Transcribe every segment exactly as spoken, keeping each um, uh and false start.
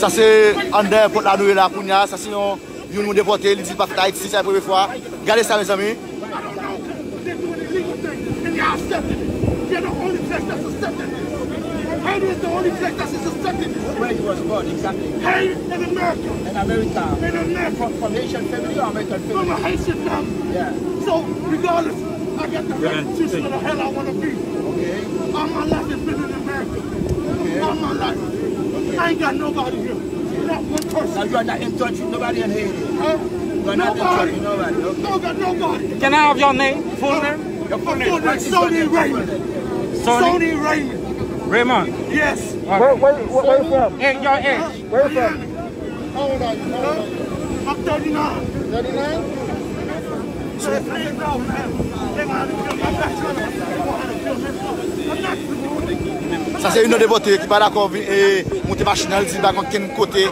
Sa se anndan èpòt la nou ye la kounye a. Sa se yon, youn nou depòte, li di l pa fèt Ayiti, sa se premye fwa. Gade sa, mezanmi. They doing illegal things, and y'all accepting it. You're the only place that's accepting it. Haiti is the only place that's accepting it. Where you was born, exactly. Haiti in America. In America. In America. From, from Haitian family or American family? From a Haitian family. Yeah. So, regardless, I got the right to choose where the hell I want to be. Okay. All my life has been in America. Okay. All my life. I ain't got nobody here. Not one person. Now you are not in touch with nobody in Haiti. Huh? You are not in touch with nobody. Okay. No, got nobody. Can I have your name? Full name? Your full name. Sony Raymond. Sony? Sony Raymond. Raymond. Yes. Okay. Where, where, where, where you from? Hey, your age. Where you from? How old are you? How old are you? I'm thirty-nine. Thirty-nine? Sa se youn nan depòte ki pa dakò vin, e, monte machin nan, li di l pa gen okenn kote,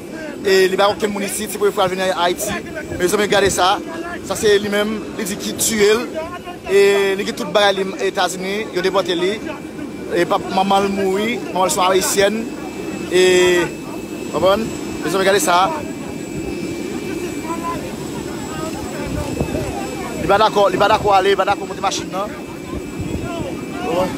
e, li pa gen okenn moun isit, se premye fwa l vin Ayiti. Mezanmi, gade sa. Sa se li menm, li di ki tiye l. E li gen tout bagay li Etazini, yo depòte li. E pap, manman l mouri, manman l se yon ayisyèn. E, konprann? Mezanmi, gade sa. Li pa dakò, li pa dakò ale, li pa dakò monte machin nan. Konprann?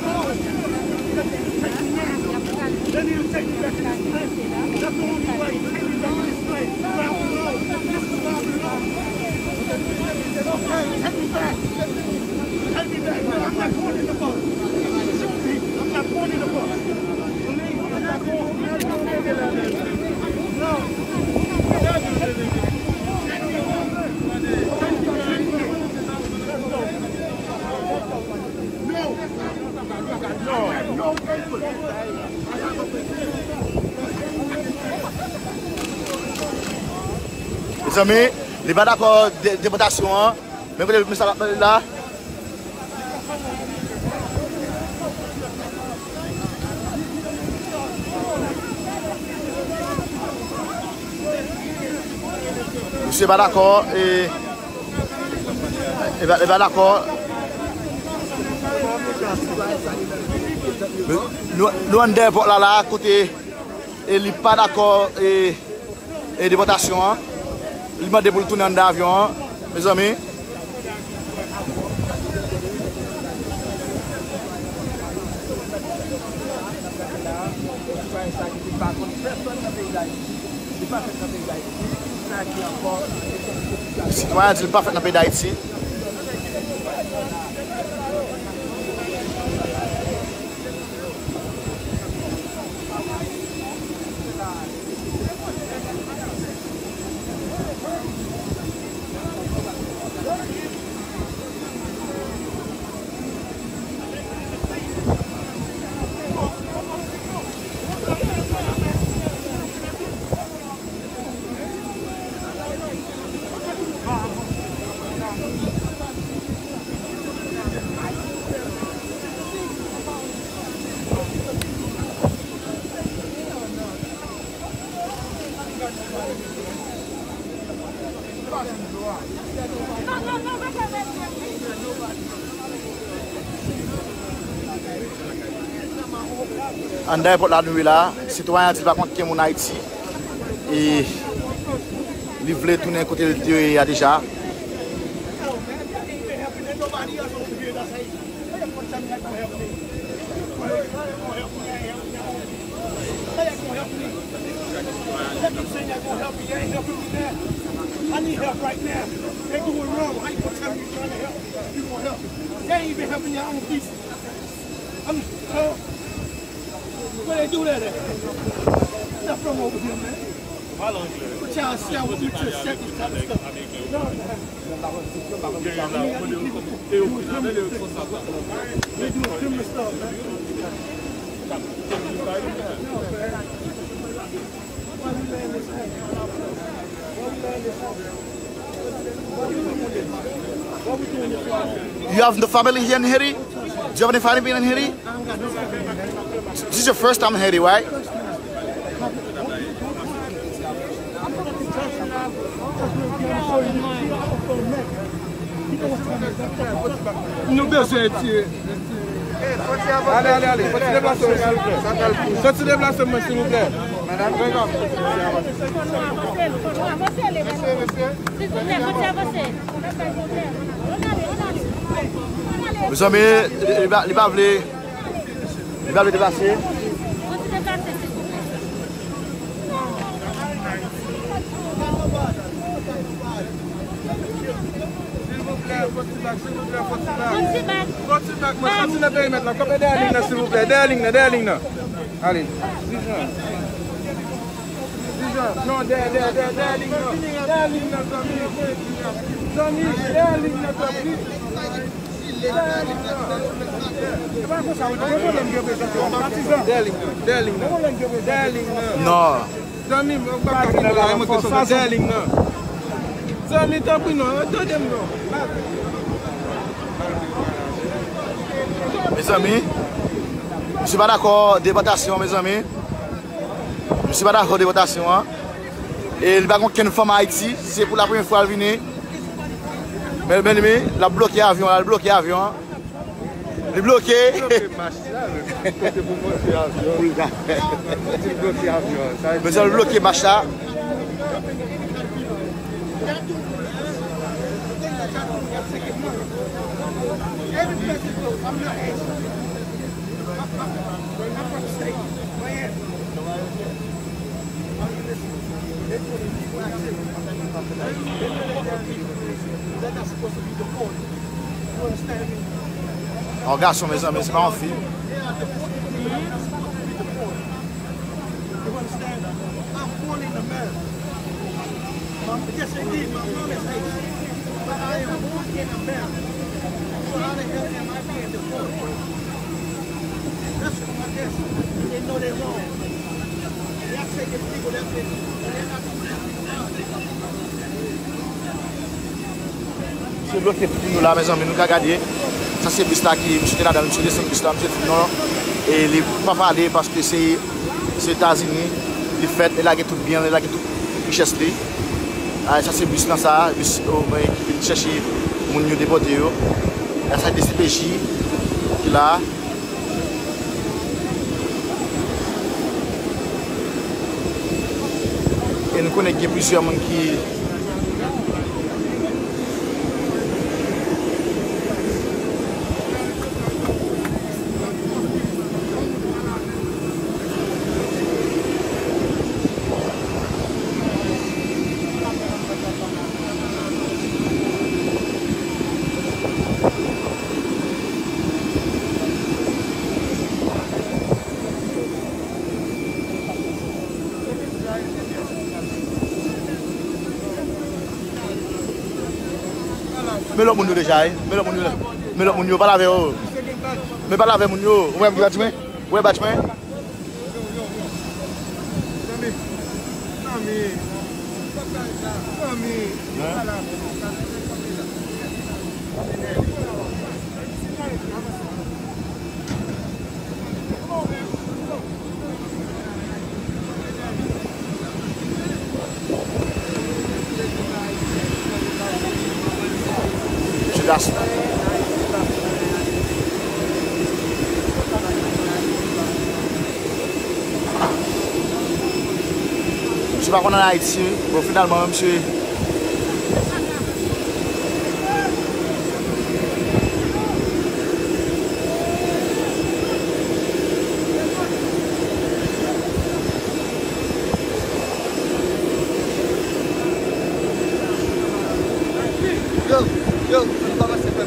Mezanmi, li pa dakò de-, depòtasyon an. Men kote mesye ap pale la. Misye pa dakò, e, e pa, e pa dakò. Nou, nou anndan èpòt la, la, kote, e li pa dakò, e, e depòtasyon an. Li mande pou l tounen anndan avyon an, mezanmi. Sitwayen an di l pa fèt nan peyi Dayiti. Anndan èpòt la nou ye la, sitwayen an di l pa konn okenn moun Ayiti. E li vle tounen kote l te ye a deja. How y'all gonna help me? Let me say y'all gonna help me. Y'all ain't helping me now. I need help right now. They doing wrong. How you gonna tell me you trying to help? You gonna help me? They ain't even helping y'all own people. I'm, uh, where they do that at? Not from over here, man. But y'all see, I want you to accept this type of stuff. No, man. You have no family here in Haiti? Do you have any family in Haiti? This is your first time in Haiti, right? Nou bezwen etire. Ale, ale, ale. Fò ti deplase mwen, silvouplè. Fò ti deplase mwen, silvouplè. Mezanmi, li pa, li pa vle, li pa vle deplase. Silvouplè, fò ti bak, silvouplè, fò ti bak. Fò ti bak. Fò ti bak, mwen soti nan perimèt la. Kanpe dèyè liy nan, silvouplè. Dèyè liy nan, dèyè liy nan. Ale. Dijan. Dijan. Non, dèyè, dèyè, dèyè, dèyè liy nan. Dèyè liy nan, zanmi. Zanmi, dèyè liy nan, tanpri. Dèyè liy nan. E pa konsa, ou gen pwoblèm gen prezante w, patizan. Dèyè liy nan, dèyè liy nan. Dèyè liy nan. Non. Zanmi m, ou pa ka kite la, e mwen ke sou dèyè liy nan. Zanmi, tanpri non, tande m non. Mezanmi, misye pa dakò depòtasyon, mezanmi. Misye pa dakò depòtasyon an. E li pa gen okenn fanm Ayiti, se pou la premyè fwa l vini. Men, men, men, l ap bloke avyon an, l ap bloke avyon an. Li bloke. Li bloke mach la, men kote pou monte avyon. Pou l ka. Li bloke avyon. Sa vle di mezanmi, li bloke mach la. Yon gason, mezanmi, se pa yon fi. Misye bloke pou nou la, mezanmi, nou ka gade. Sa se bis la ki misye te ladan l, misye desann bis la, misye di non. E li pa pale paske se, se Etazini li fèt, li lage tout byen l, li lage tout richès li. A, sa se bis lan sa, bis, o, mwen ki vin chèche moun yo depòte yo. E sa se D C P J ki la. E nou konnen gen plizyè moun ki Men lòt moun yo deja, wi. Men lòt moun yo. Men lòt moun yo, pale avè yo. Men pale avè moun yo. Ou wè m ki batch mwen? Ou wè batch mwen? Misye Gaston. Misye pa konn al Ayiti, bon, finalman, misye. Yo, yo, ann kòmanse fè.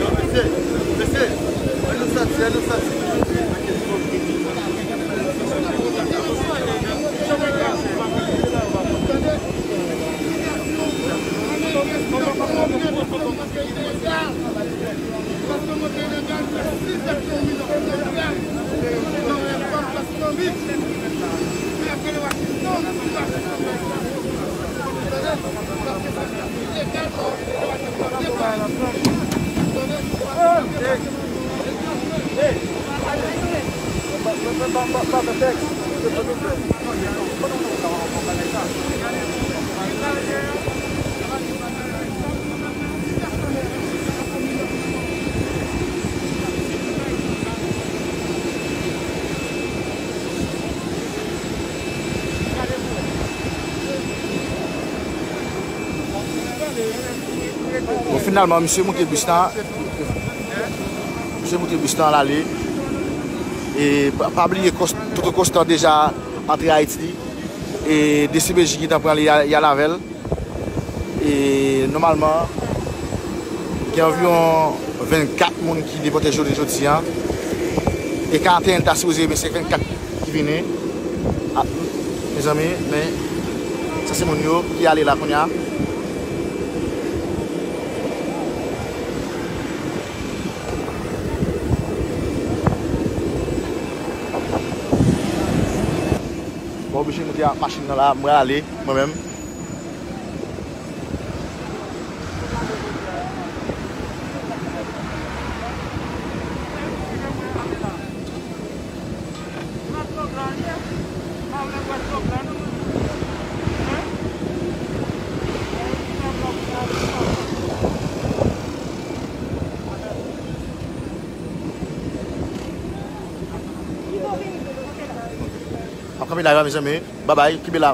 Yo, mesye, mesye, ann nou sòti, ann nou sòti. Finalman, misye moute bis la. Misye moute bis la, l ale. E pa, pa bliye, Kòs-, Toto Konstan deja antre Ayiti. E D C P J gentan pran li, y a, y al avè l. E nòmalman, gen anviwon vennkat moun ki depòte jounen jodi a. E karanteyen ta sipoze, men se vennkat ki vini. A, mezanmi, men sa se moun yo ki ale la kounye a. Mwen oblije moute ak machin nan la, mwen ale, mwen menm. M ap kanpe la, mezanmi. Babay, kenbe la.